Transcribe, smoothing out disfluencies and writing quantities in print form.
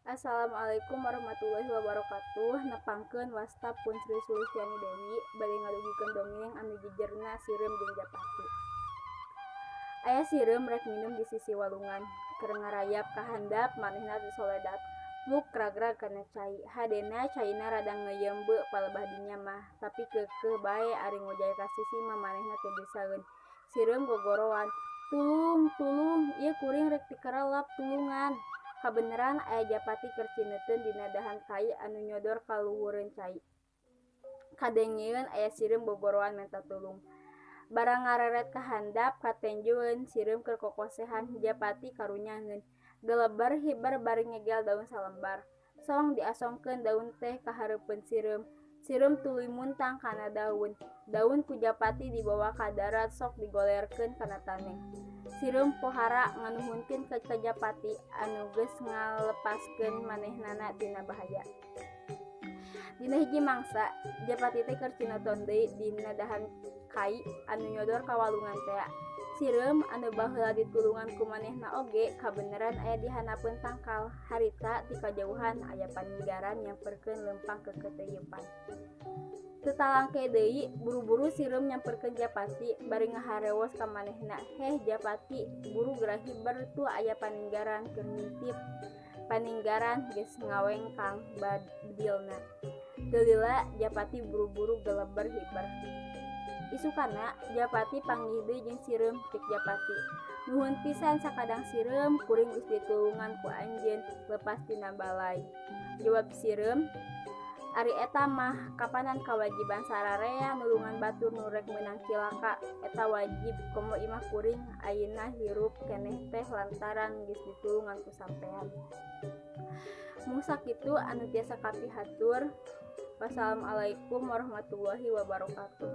Assalamualaikum warahmatullahi wabarakatuh. Nepangkeun wasta pun Sri Sulistyani Dewi bade ngadugikeun dongeng anu jejerna sireum jeung japati. Aya sireum rek minum di sisi walungan. Keur ngarayap ka handap manehna disoledat. Pluk ragrag kana cai. Hadena caina rada ngeuyeum palebah dinya mah, tapi keukeuh bae ari ngojay ka sisi mah manehna teu bisaeun. Sireum gogorowokan, "Tulung, tulung, ieu kuring rek dikarelep, tulungan." Kabeneran aya japati keur cineuteun dina dahan kai anu nyodor ka luhureun cai. Kadengeun aya sireum gogorowokan menta tulung. Barang ngareret ka handap katenjoeun sireum keur kokosehan, japati karunyaheun. Geleber hiber bari ngegel daun salembar. Song diasongkeun daun teh ka hareupeun sireum. Sireum tuluy muntang kana daun. Daun ku japati dibawa ka darat sok digolerkeun kana taneuh. Sireum pohara nganuhunkeun ka japati anu geus ngalepaskeun manehnana tina bahaya. Dina hiji mangsa, japati teh keur cineuteun deui dina dahan kai anu nyodor ka walungan tea. Sireum anu baheula ditulungan ku manehna oge kabeneran aya di handapeun tangkal. Harita ti kajauhan aya paninggaran nyamperkeun leumpang keukeuteuyeupan. Teu talangke deui, buru-buru sireum nyamperkeun japati bari ngaharewos ka manehna, "Heh japati, buru geura hiber, tuh aya paninggaran keur ngintip." Paninggaran geus ngawengkang bedilna. Teu lila japati buru-buru geleber hiber. Isukanna japati panggih deui jeung sireum, ceuk japati, "Nuhun pisan sakadang sireum, kuring geus ditulungan ku anjeun lepas tina balai." Jawab sireum, "Ari eta mah kapanan kawajiban sararea nulungan batur nu rek meunang cilaka, eta wajib komo imah kuring ayeuna hirup keneh teh lantaran geus ditulungan ku sampean." Mung sakitu anu tiasa kapihatur. Wassalamualaikum warahmatullahi wabarakatuh.